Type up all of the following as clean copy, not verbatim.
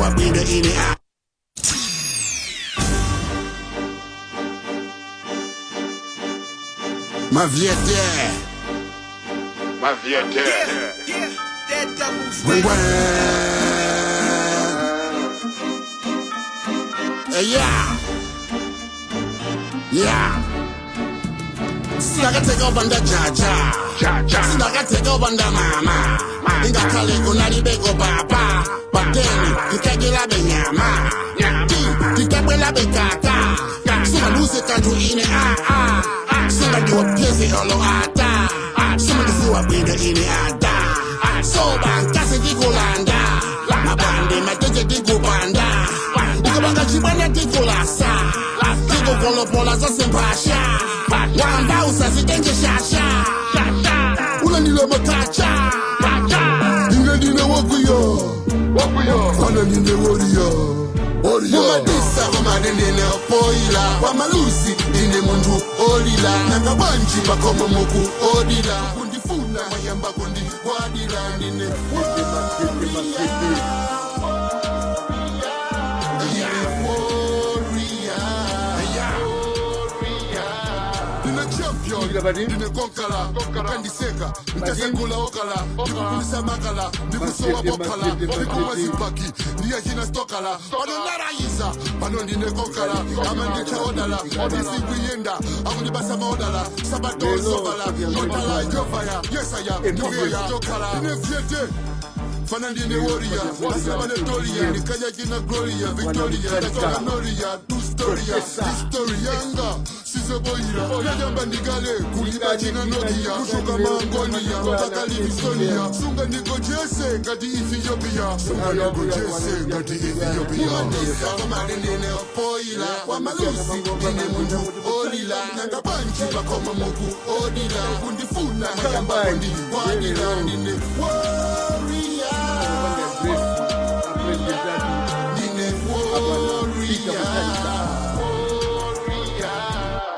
Sumandidziwa bwino ine a. Maviete. Maviete. Yeah, that double Gwengwe. Yeah. Yeah. Sindakatheka ubanda jaja. Jaja. Sindakatheka ubanda mama. Ingakhale kunalibeko papa. Bateni ndikakela benyama. Ndikabwela bekaka. Singaluze kanthu ine a a. Singandiwopheze olo ata. Sumandidziwa bwino ine ata. Soba nkase ndikulanda. Mabande matete ndikupanda. Ukabanga chibwana ndikulasa. Ndikukolopola zose mphasha. Wamba usazitenge shasha. Ulandile makacha. Ine ndine wokuyo. Fana ndine warrior. Mumadisa komadendene opoila wamalusi ndine munthu olila nanga bwanji pakomo muku odila kundifuna mayamba kundigwadila ndine Maviete. Ndine warrior. Ndine champion, ndine conqueror, kandiseka ndasengula okala, ndikugulisa makala, ndikusowa bokala, ndikuwa zipaki ndiyachina stokala pano narayiza pano ndine konkala amandicha odala ndisikuyenda akundibasa maodala sabato sokala otala jovaya yesaya ndikuya jokala ndine vyete fana ndine warrior asabanetoria ndikanya china gloria victoria ndatoka noria tustoria history yanga sizeboyira yajamba ndigale kuliba china nokia kushuka mangonia mpaka livistonia sunga nigojese ngati Ethiopia, sunga nigojese ngati Ethiopia. Komalendene opoila wamalusi ndine munthu olila nanga bwanji pakoma muku odila kundifuna mayamba kundigwadila ndine warrior. Ndine warrior.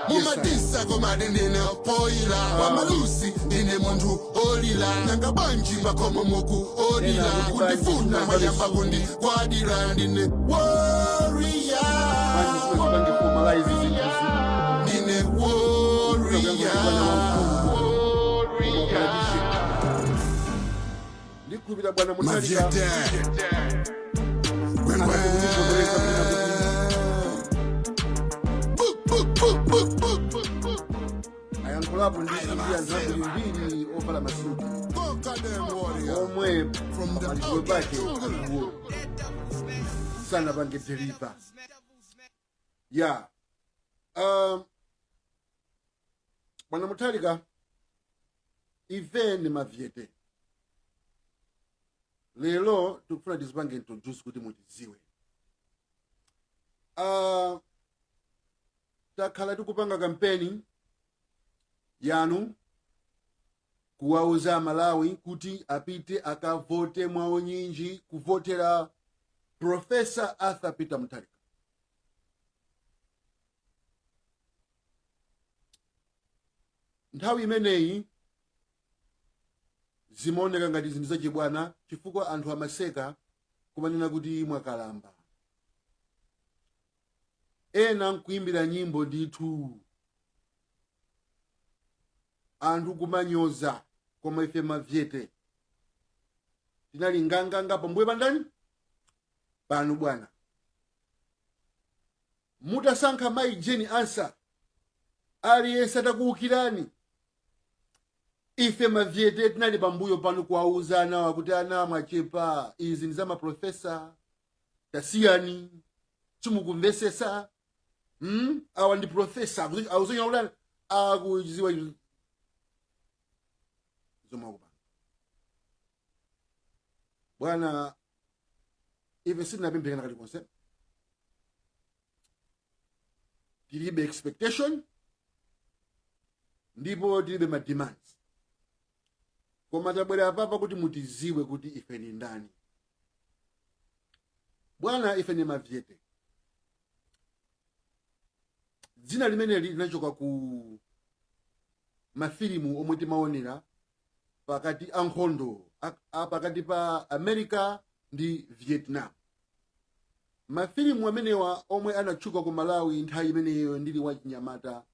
Mumadisa komadendene opoila wamalusi ndine munthu olila nanga bwanji pakoma muku odila kundifuna mayamba kundigwadila ndine warrior. Pange formalize zinthuzi. Ndine warrior. Ndikhulupirira bwana Mutharika Maviete. akativomereza kunena kuti Book, book, book, book, book, book, book. Ayankhulapo ndi anthu ambirimbiri ovala masuti Conquer them, warrior. omwe From the pamalipo pake jungle. anthuwo sanapange deliver ya bwana Mutharika. Ife ni Mavyete, lero tikufuna tizipange introduce kuti mutiziwe. Takhala tikupanga kampeni yanu kuwauza Malawi kuti apite akavote mwaunyinji kuvotera Professor Arthur Peter Mutharika. Nthawi imeneyi zimaoneka ngati zinthu zachibwana chifukwa anthu amaseka kumanena kuti mwakalamba, ena nkuimbira nyimbo ndithu, anthu kumanyoza, koma ife Mavyete tinali nganganga pambuyo pandani pano. Bwana, mutasankha mayi Jane Ansah, aliyense atakuwukirani, ife Mavyete tinali pambuyo pano kuwauza anawa kuti ana mwachepa, izi ndi za maprofesa, tasiyani, simukumvesesa. Awa ndi profesa, akuzonya kuti akuziwa zomwe akupanga. Bwana, ife sitinapemphekana kalikonse, tilibe expectation ndipo tilibe ma demands, koma tabwera papa kuti mutiziwe kuti ife ni ndani. Bwana, ife ni Mavyete. Dzina limeneli linachoka ku mafilimu omwe timaonera pakati ankhondo pakati pa America ndi Vietnam. Mafilimu amenewa omwe anatchuka ku Malawi nthawi imeneyo ndili wachinyamata,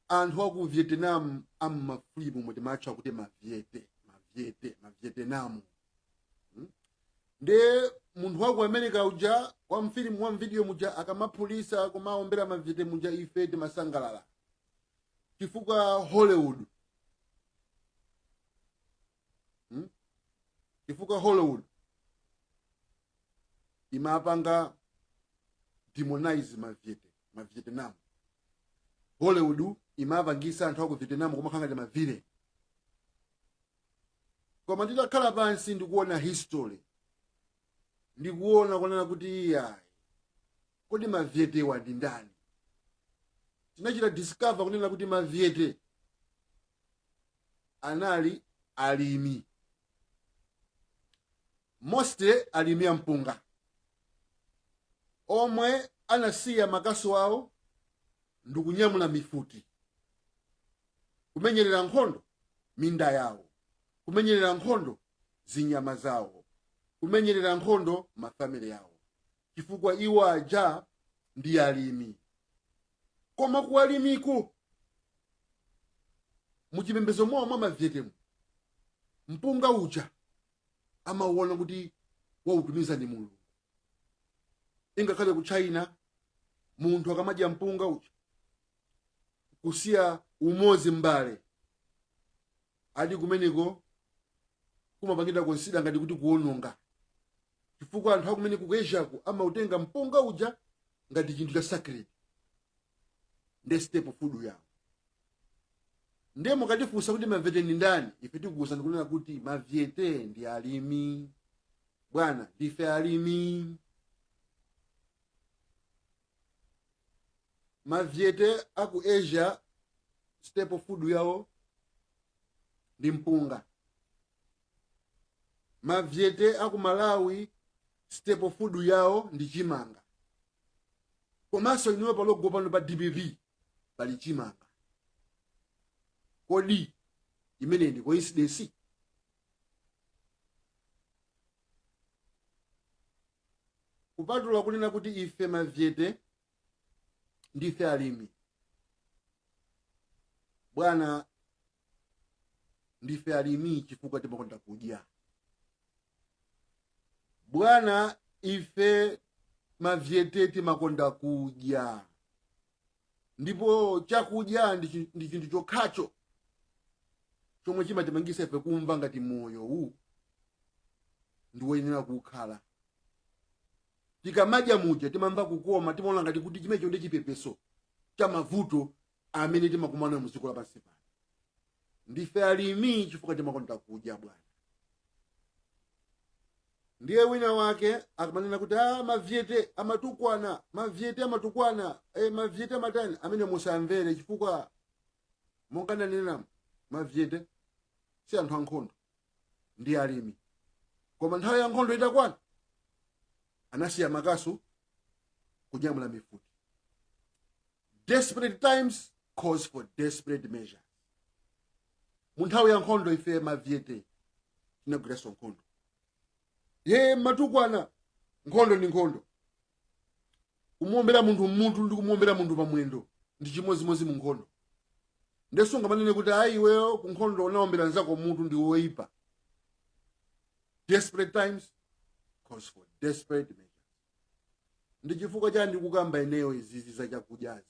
anthu aku Vietnam am'mafilimu mutimatcha kuti Maviete, Maviete, Mavietnam. Nde munthu waku America uja wa mfilimu wa mvidiyo muja akamaphulisa kumaombera Maviete muja, ife timasangalala chifukwa Hollywood, Chifukwa Hollywood imapanga demonize Maviete, Mavietnam. Hollywood imapangisa anthu aku Vietnam kumakhala ngati mavile. Koma nditakhala pansi ndikuona history, ndikuona kunena kuti iyayi, kodi Mavietewa ndi ndani? Tinachita discover kunena kuti Maviete anali alimi, mostly alimi a mpunga omwe anasiya makasu awo ndikunyamula mifuti kumenyerera nkhondo minda yawo, kumenyerera nkhondo zinyama zawo, kumenyerera nkhondo mafamili yawo, chifukwa iwo aja ndi alimi. Koma ku alimiko, muchipembedzo mwawo mwa Mavietemu, mpunga uja amauona kuti wautumiza ndi Mulungu. Ingakhale ku China munthu akamadya mpunga uja kusiya umodzi mbale adi kumeneko kumapangidwa consider ngati kuti kuwononga, chifukwa anthu akumeneko ku Asiaku amautenga mpunga uja ngati chinthu cha sacred, ndi staple food yawo. Ndiye mukatifunsa kuti Maviete ndi ndani, ife tikuwuzani kunena kuti Maviete ndi alimi. Bwana, ndife alimi. Maviete aku Asia staple food yawo ndi mpunga. Maviete aku Malawi staple food yawo ndi chimanga. Komanso inuyo pa logo pano pa DPP pali chimanga. Kodi imene ndi coincidence? Kupatula kunena kuti ife Maviete ndife alimi, bwana, ndife alimi chifukwa timakonda kudya. Bwana, ife Maviete timakonda kudya, ndipo chakudya ndi chinthu chokhacho chomwe chimatimangisa ife kumva ngati moyo uwu ndi woyenera kukhala. Tikamadya muja timamva kukoma, timaona ngati kuti chimenecho ndi chipepeso cha mavuto amene timakumana mu dziko lapansi pano. Ndife alimi chifukwa timakonda kudya, bwana. Ndiye wina wake akamanena kuti Maviete amatukwana, Maviete amatukwana, Maviete amatani, amene musamvere, chifukwa monga ndanena, Maviete si anthu ankhondo, ndi alimi. Koma nthawi ya nkhondo itakwana anasiya makasu kunyamula mifuti. Desperate times calls for desperate measures. Mu nthawi ya nkhondo ife Maviete tinagwiranso nkhondo. Ye matukwana, nkhondo ndi nkhondo. Kumuombera munthu mmutu ndi kumuombera munthu pamwendo ndi chimodzimodzi mu nkhondo. Nde sungamanene kuti ayi, iweyo ku nkhondo unaombera nzako mutu, ndi woyipa. Desperate times calls for desperate measures. Ndi chifukwa chani ndikukamba ineyo izizi za chakudyazi?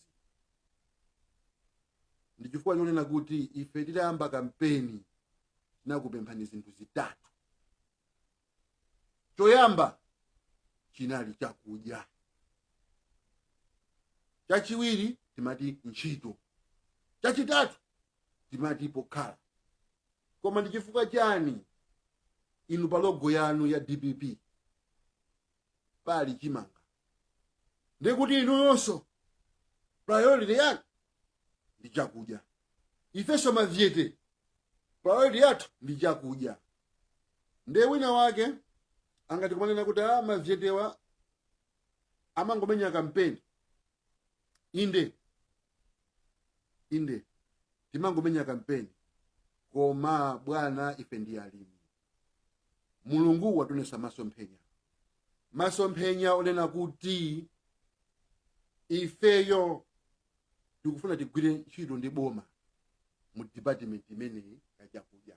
Ndi chifukwa chonena kuti ife titayamba kampeni tinakupemphani zinthu zitatu. Choyamba chinali chakudya, chachiwiri timati ntchito, chachitatu timati pokhala. Koma ndi chifukwa chani inu pa logo yanu ya DPP pali chimanga? Ndikuti inuyonso priority yanu ndi chakudya. Ifenso Maviete priority yathu ndi chakudya. Ndiye wina wake angati kumanena kuti Mavietewa amangomenya kampeni. Inde, inde, timangomenya kampeni, koma bwana, ife ndi alimi. Mulungu wationesa masomphenya. Masomphenya onena kuti ifeyo tikufuna tigwire ntchito ndi boma mu department imeneyi ya chakudya.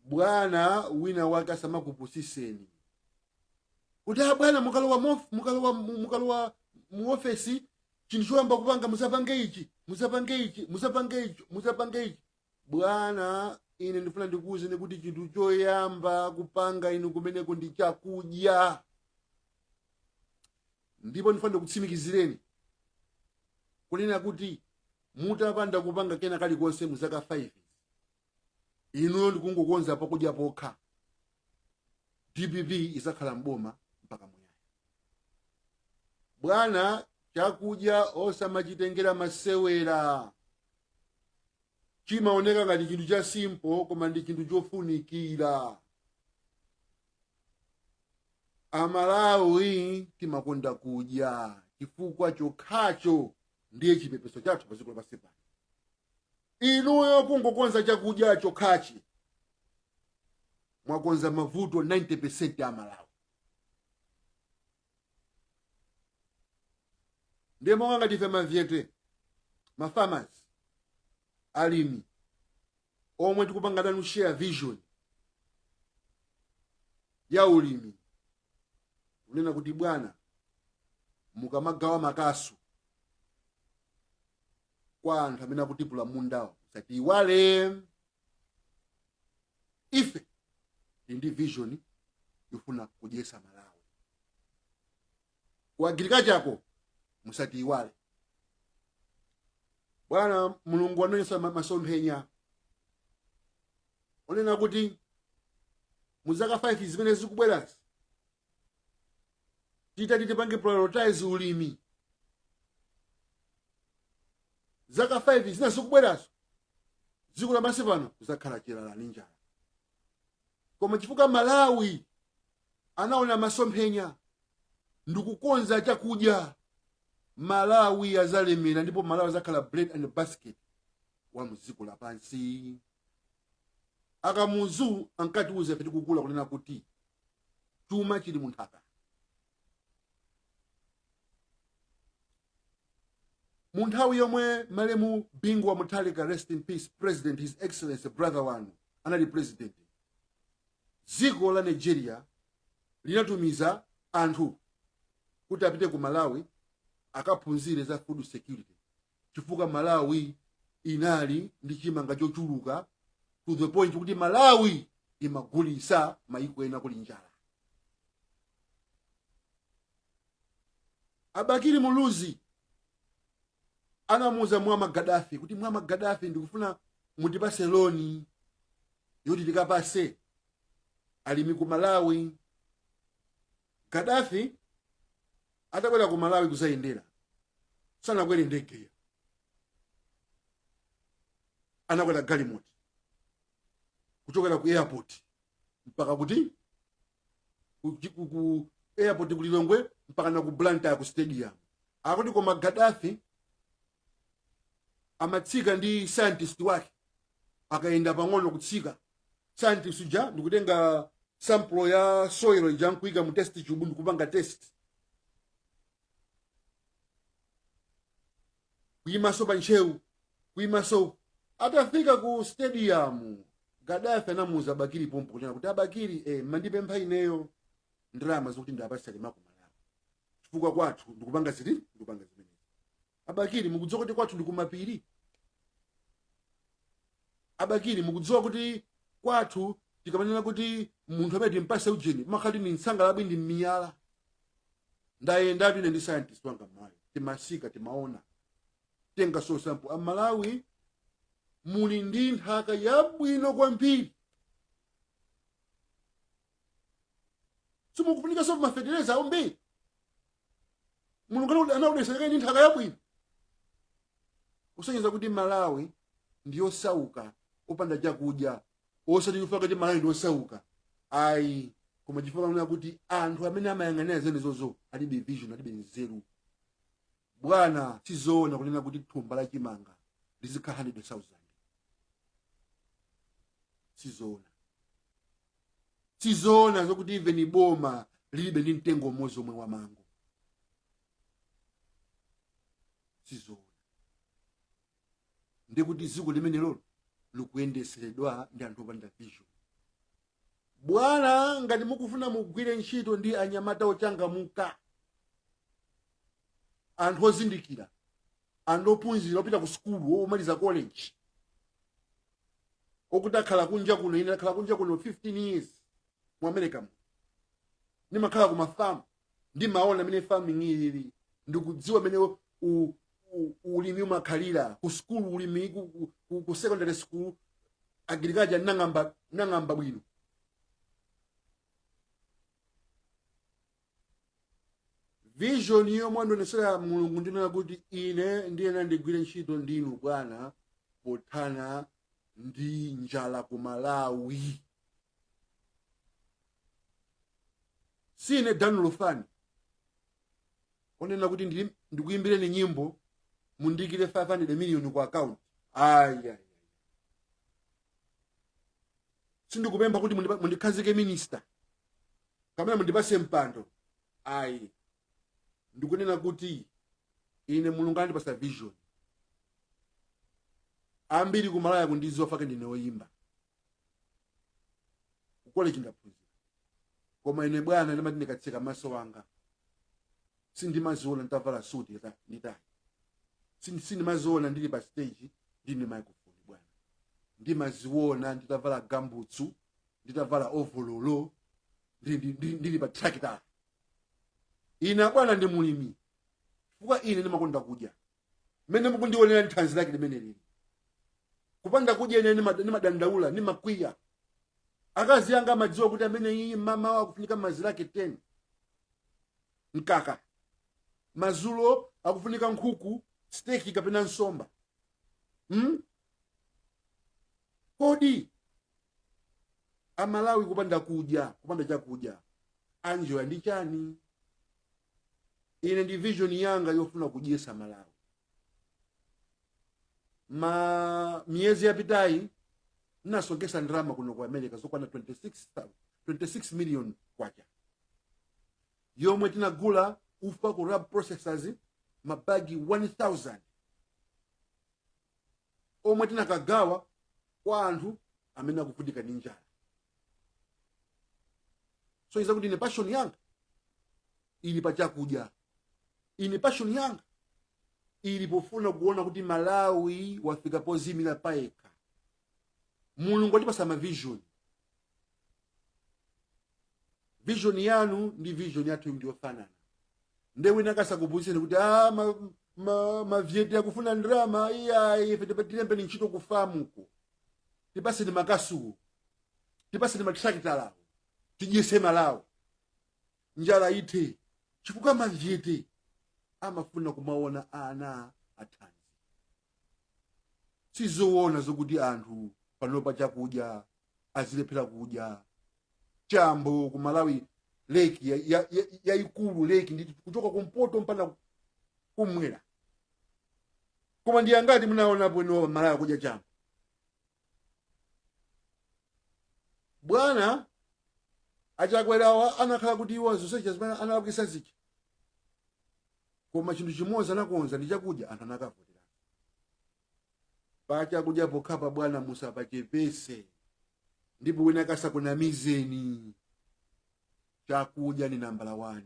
Bwana wina wake asamakupusiseni kuti a bwana, mukalowa mu ofesi, chinthu choyamba kupanga, musapange ichi, musapange ichi, musapange ichi, musapange ichi. Bwana, ine ndifuna ndikuwuzeni kuti chinthu choyamba kupanga inu kumeneko ndi chakudya. Ndipo ndifuna ndikutsimikizireni kunena kuti mutapanda kupanga kena kalikonse mu zaka 5, inuyo ndikungokonza pakudya pokha, DPP izakhala mboma mpaka muyaya. Bwana, chakudya osamachitengera masewera. Chimaoneka ngati chinthu cha simple, koma ndi chinthu chofunikira. Amalawi timakonda kudya chifukwa chokhacho ndiye chipepeso chathu pa dziko lapansi pano. Inuyo kungokonza chakudya chokhachi, mwakonza mavuto 90% a Malawi. Ndiye monga ngati ife mavyete, mafarmers, alimi omwe tikupanga nanu share vision ya ulimi, kunena kuti bwana, mukamagawa makasu kwa anthu amene akutipula mundawo, musatiiwale ife. Tili ndi vision yofuna kudyesa Malawi. Ku agriculture musatiiwale bwana. Mulungu anaonesa masomphenya onena kuti mu zaka 5 zimene zikubwerazi, titati tipange prioritize ulimi, zaka 5 zina zikubwerazo dziko lapansi pano kuzakhala chilala ndi njala. Koma chifukwa Malawi anaona masomphenya ndikukonza chakudya, Malawi azalemera ndipo Malawi azakhala bread and basket wa mdziko lapansi. Akamuzu ankatiuza ife tikukula kunena kuti chuma chili munthaka. Mu nthawi yomwe malemu Bingu wa Mutharika, rest in peace president, his excellency brother wanu, anali president, dziko la Nigeria linatumiza anthu kuti apite ku Malawi akaphunzire za food security, chifukwa Malawi inali ndi chimanga chochuluka to the point kuti Malawi imagulisa maiko ena kuli njala. Abakili Muluzi anamuuza Muammar Gaddafi kuti, "Muammar Gaddafi, ndikufuna mutipase loni yoti tikapase alimi ku Malawi." Gaddafi atabwera ku Malawi kuzayendera, sanakwere ndegeya, anakwera galimoti kuchokera ku airport mpaka kuti ku airport ku Lilongwe mpaka na ku Blantyre ku stadium. Akuti koma Gaddafi amatsika ndi scientist wake, akayenda pang'ono kutsika, scientist uja ndikutenga sample ya soil ija nkuika mu test tube ndikupanga test, kuyimaso pa Ntcheu, kuyimaso. Atafika ku stadium, Gaddafi anamuuza Bakili pompo kunena kuti, "Abakili, mandipempha ineyo ndalama zokuti ndapatsa alimi ku Malawi chifukwa kwathu ndikupanga ziti, ndikupanga zimenezi. Abakili, mukudziwa kuti kwathu ndikumapiri? Abakili, mukudziwa kuti kwathu tikamanena kuti munthu amene timpase ujeni, makhati ndi mtsangalabwi ndi miyala? Ndayendatu ine ndi scientist wanga Malawi, timasika, timaona, tenga soil sample. Amalawi muli ndi nthaka yabwino kwambiri, simukufunika mafetereza ambiri. Mulungu anakudalitsani ndi nthaka yabwino." Kusonyeza kuti Malawi ndiyosauka opanda chakudya, osati chifukwa kuti Malawi ndiyosauka ayi, koma chifukwa kunena kuti anthu amene amayang'anira zimenezozo alibe vision, alibe nzeru. Bwana, sizoona kunena kuti thumba la chimanga lizikhala 100,000. Sizoona. Sizoona zokuti even boma lilibe ndi mtengo umodzi omwe wa mango. Sizoona. Ndikuti dziko limenelo likuyendeseredwa ndi anthu opanda vision. Bwana, ngati mukufuna mugwire ntchito ndi anyamata ochangamuka, anthu ozindikira, anthu ophunzira, opita ku sukulu, omaliza college, okuti akhala kunja kuno. Ine akhala kunja kuno 15 years mu America mu, ndimakhala ku mafamu, ndimaona mene farming ilili, ndikudziwa mene ulimi umakhalira. Ku sukulu ulimi, ku secondary school agriculture nang'amba bwino. Vision yomwe andionesera Mulungu, ndinena kuti ine ndiyena ndigwire ntchito ndinu bwana pothana ndi njala ku Malawi. Sine Dan Lufani onena kuti ndikuyimbireni nyimbo mundikire 500 million ku account. Ayi, sindikupempha kuti mundikhazike minister kapena mundipase mpando, ayi. Ndikunena kuti ine Mulungu andipasa vision. Ambiri ku Malawi kundidziwa fake ndine woyimba, ku college ndaphunzira, koma ine bwana ndimati ndikatseka maso anga sindimaziona nditavala suti nditayi, sindimaziona ndili pa stage ndine microphone bwana, ndimaziona nditavala gambutsu, nditavala ovololo, ndili pa tractor. Ine bwana ndi mulimi, chifukwa ine ndimakonda kudya. Mmene mukundionera ndi thanzi lake limene lili kupanda kudya, ine ndimadandaula, ndimakwiya. Akazi anga amadziwa kuti amene iyi mama akufunika mazira ake 10 mkaka, mazulo akufunika nkhuku, steki kapena nsomba. Kodi Amalawi kupanda kudya, kupanda chakudya, anjoya ndi chani? Ine ndi vision yanga yofuna kudyesa Malawi. Ma miyezi yapitayi ndinasonkhesa ndalama kuno ku America zokwana 26 million kwacha, yomwe tinagula ufa ku Rab Processors mabagi 1000, omwe tinakagawa kwa anthu amene akuvutika ndi njala. So iza kuti ine passion yanga ili pa chakudya, ine passion yanga ili pofuna kuona kuti Malawi wafika pozimira payekha. Mulungu atipasa ma vision. Vision yanu ndi vision yathu ndiyofanana. Nde wina akasakuphunzitseni kuti mavyete akufuna ndrama, iyayi, ife tilembeni ntchito kufamuko, tipaseni makasuwo, tipaseni matrakitalawo, tidyese Malawi, njala ithe. Chifukwa mavyete amafuna kumaona ana athanzi. Sizoona zokuti anthu panopa chakudya azilephera kudya. Chambo ku Malawi, lake yayikulu, lake ndi kuchoka kumpoto mpaka kumwera, koma ndi angati munaonapo ino Malawi kudya chambo? Bwana Achakwerawa anakhala kuti iwo zonse zimene analakwisa zija, koma chinthu chimodzi anakonza ndi chakudya. Anthu anakavotera pa chakudya pokhapa. Bwana, musapachepese, ndipo wina kasakunamizeni, chakudya ni nambala 1.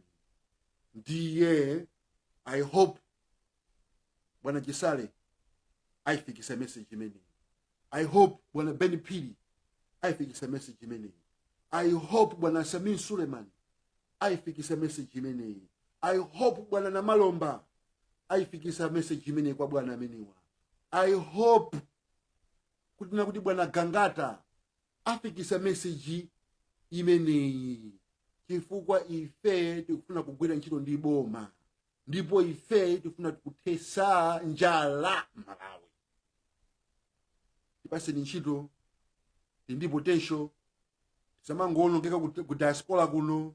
Ndiye I hope bwana Chisale ayifikisa message imeneyi, I hope bwana Ben Phiri ayifikisa message imeneyi, I hope bwana Samin Suleiman ayifikisa message imeneyi, I hope bwana Namalomba ayifikisa message imeneyi kwa bwana ameniwa, I hope kuti nakuti bwana Gangata afikisa message imeneyi, chifukwa ife tikufuna kugwira ntchito ndi boma, ndipo ife tikufuna kuthesa njala Malawi. Tipaseni ntchito, ndi potential, tisamangoonongeka ku diaspora kuno.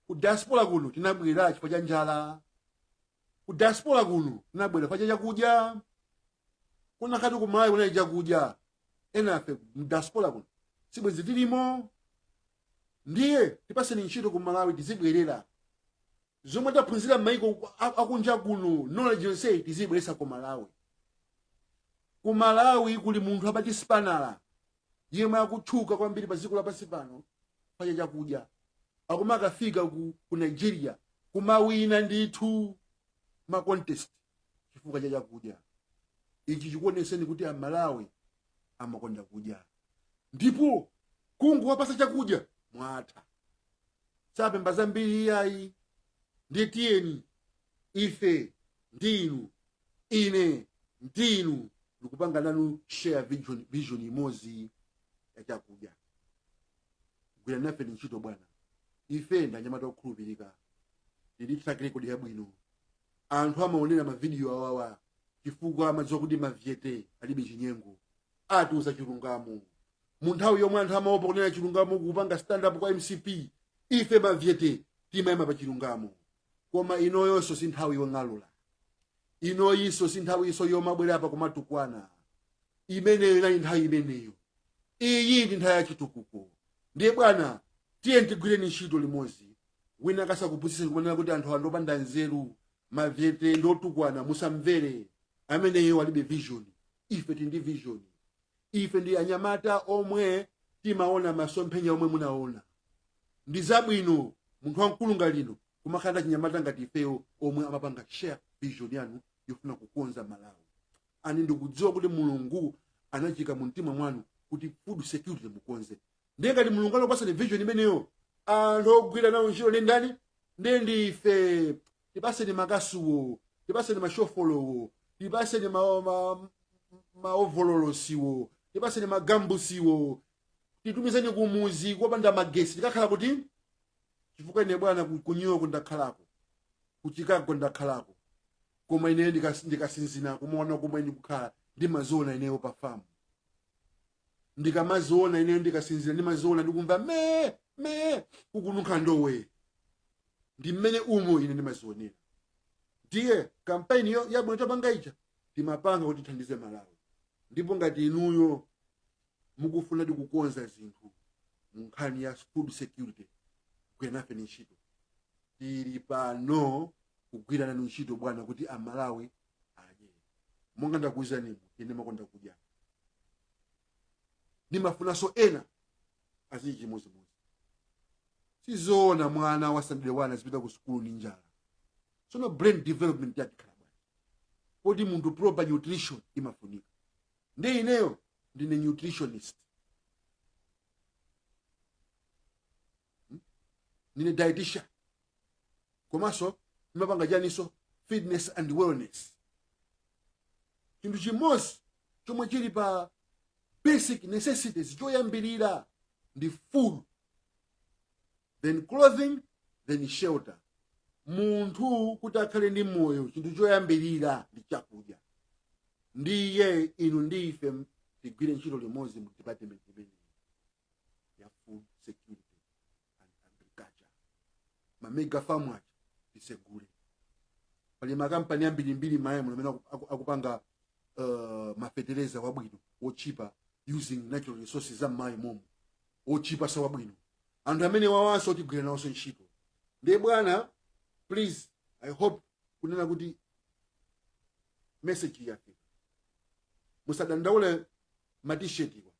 Ku diaspora kuno tinabwera chifukwa cha njala, ku diaspora kuno tinabwera chifukwa cha chakudya. Kunakhati ku Malawi kunali chakudya, enafe mu diaspora kuno sibwezi tilimo. Ndiye tipaseni ntchito ku Malawi, tizibwerera zomwe taphunzira m'maiko akunja kuno, knowledge yonseyi tizibweresa ku Malawi. Ku Malawi kuli munthu abati Spanala yemwe akutchuka kwambiri pa dziko lapansi pano pacha chakudya, akoma akafika ku Nigeria kumawina ndithu ma contest chifukwa cha chakudya ichi. Chikuoneseni kuti Amalawi amakonda kudya, ndipo kungowapasa chakudya mwatha, sapemba zambiri iyayi. Ndiye tiyeni ife ndinu, ine ndinu, ndikupanga nanu share vision imodzi ya chakudya. Gwira nafe ni ntchito bwana, ife ndanyamata okhulupirika, tili track record yabwino. Anthu amaonera mavidiyo awawa chifukwa amadziwa kuti Mavyete alibe chinyengo, atiuza chilungamo. Mu nthawi yomwe anthu amaopa kunena chilungamo, kupanga stand up kwa MCP, ife Mavyete timayima pa chilungamo. Koma inoyonso si nthawi yong'alula, inoyinso si nthawi iso yomabwera apa kumatukwana. Imeneyo inali nthawi imeneyo, iyi ndi nthawi yachitukuko. Ndiye bwana, tiye tigwireni ntchito limodzi. Wina akasakupusiseni kumanena kuti anthu andopanda nzeru, Mavyete ndotukwana, musamvere ameneyo, alibe vision. Ife tili ndi vision. Ife ndi anyamata omwe timaona masomphenya omwe munaona. Ndi zabwino munthu wamkulu ngalino kumakhala chinyamata ngati ifeyo omwe amapanga share vision yanu yofuna kukonza Malawi. Ani ndikudziwa kuti Mulungu anachika mu mtima mwanu kuti food security mukonze. Ndiye ngati Mulungu anakupasani vision imeneyo, anthu ogwira nawo ntchito ndi ndani? Ndiye ndife. Tipaseni makasuwo, tipaseni mashofolowo, tipaseni maovololosiwo, tipaseni magambusiwo, titumizeni kumuzi kopanda magesi tikakhala kuti, chifukwa ine bwana ku New York ndakhalako, ku Chicago ndakhalako, koma ine ndikasinzina kumaona komwe ndikukhala, ndimaziona ineyo pa famu. Ndikamaziona ineyo ndikasinzira, ndimaziona ndikumva me me kukununkha ndowe. Ndi mmene umo ine ndimazionera. Ndiye kampeni yabwino tapanga ija, timapanga kuti tithandize Malawi. Ndipo ngati inuyo mukufuna kukonza zinthu mu nkhani ya food security, gwira nafe ni ntchito. Tili pano kugwira nanu ntchito bwana, kuti Amalawi adye. Monga ndakuwuzanimu, ine makonda kudya, ndimafunanso ena azili chimodzimodzi. Sizoona mwana wa standard 1 azipita ku sukulu ndi njala. Tsono brain development yake khala bwanji? Poti munthu proper nutrition imafunika. Ndi ineyo ndine nutritionist, Ndine dietitian, komanso ndimapanga chaniso, fitness and wellness. Chinthu chimodzi chomwe chili pa basic necessities choyambirira ndi food, then clothing, then shelter. Munthu kuti akhale ndi moyo, chinthu choyambirira ndi chakudya. Ndiye inu ndi ife tigwire ntchito limodzi mu department imeneyi ya food security and agriculture. Ma mega farm aja tisegule. Pali makampani ambirimbiri maye muno amene akupanga mafetereza wabwino wochipa using natural resources za m'mayi momo, wochipa sa wabwino. Anthu amene wawanso tigwira nawonso ntchito. Ndiye bwana, please, I hope kunena kuti message yafika. Musadandaule matishetiwa,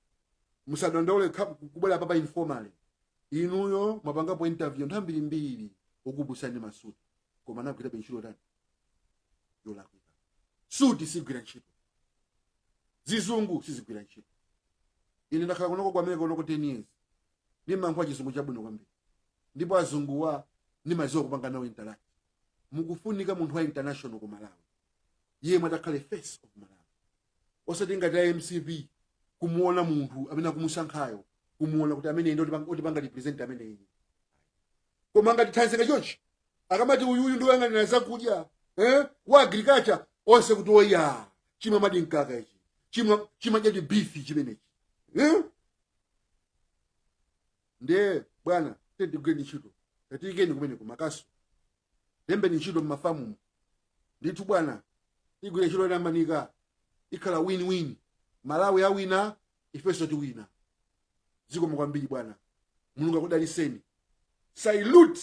musadandaule kubwera papa informally. Inuyo mwapangapo interview nthawi mbirimbiri okupusani masuti, koma anagwirabe ntchito tani yolakwika. Suti sigwira ntchito, zizungu sizigwira ntchito. Ine ndakhala kunoko ku America kunoko 10 years, ndimayankhula chizungu chabwino kwambiri, ndipo azunguwa ndimaziwa kupanga nawo interact. Mukufunika munthu wa international ku Malawi yemwe atakhale face of Malawi, osati ngati a MCP kumuona munthu amene akumusankhayo, kumuona kuti amene ndi otipanga represent ameneyi. Koma ngati thanzika chonchi, akamati uyuyu ndi woyang'anira zakudya, wa agriculture, onse kuti oya chimamadi mkaka ichi, chimadyadi beef chimenechi, eh? Ndiye bwana, tigwireni ntchito, tatiyikeni kumene kumakaso, lembeni ntchito mmafamumo ndithu bwana, tigwire ntchito yotamanika, ikhala win-win. Malawi awina, ifenso tiwina. Zikomo kwambiri bwana. Mulungu akudaliseni. Salute.